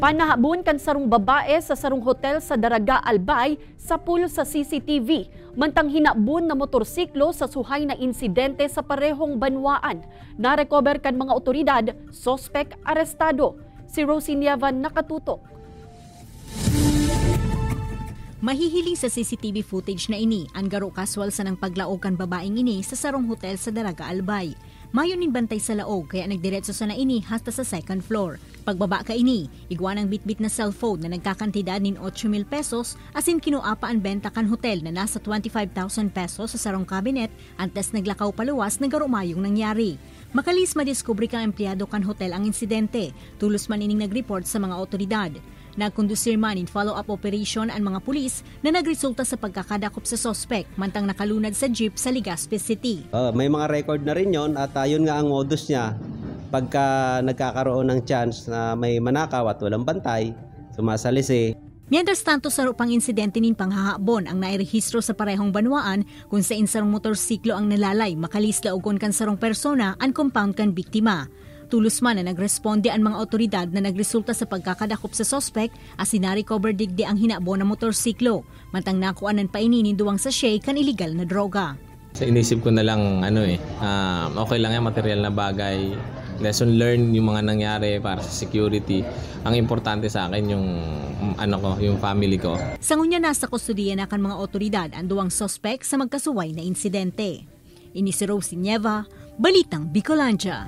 Panahabon kan sarong babae sa sarong hotel sa Daraga, Albay sa pulo sa CCTV. Mantang hinabon na motorsiklo sa suhay na insidente sa parehong banwaan. Narecover kan mga otoridad, sospek arestado. Si Rosie Nieva, nakatutok. Mahihiling sa CCTV footage na ini ang garo kaswal sa nang paglaog kan babaeng ini sa sarong hotel sa Daraga, Albay. Mayo nin bantay sa laog kaya nagdiretso sa na ini hasta sa second floor. Pagbaba ka ini, igwa ng bitbit na cellphone na nagkakantidad nin 8,000 pesos asin kinuapa ang benta kan hotel na nasa 25,000 pesos sa sarong cabinet antes naglakaw paluwas na garo mayong nangyari. Makalis madiskubre kang empleyado kan hotel ang insidente, tulos man ining nagreport sa mga otoridad. Nagkondusir man in follow-up operation ang mga pulis na nagresulta sa pagkakadakop sa sospek mantang nakalunad sa jeep sa Legazpi City. May mga record na rin yon at yun nga ang modus niya. Pagka nagkakaroon ng chance na may manakaw at walang bantay, sumasalisi. Mientras tanto, saro pang insidente nin panghahabon ang nairehistro sa parehong banwaan kung sa sarong motorsiklo ang nalalay makalis laogon kan sarong persona ang compound kan biktima. Tulos man na nagresponde ang mga otoridad na nagresulta sa pagkakadakop sa sospek asin na-recover digdi ang hinabon na motorsiklo. Mantang nakuanan pa ini nin duwang sachet kan illegal na droga. Sa inisip ko na lang ano eh, okay lang yan, material na bagay. Lesson learned yung mga nangyari para sa security. Ang importante sa akin yung ano ko, yung family ko. Sa ngunya, nasa kustodiya na kan mga otoridad ang duwang sospek sa magkasuway na insidente. Ini si Rosie Nieva, Balitang Bicolandia.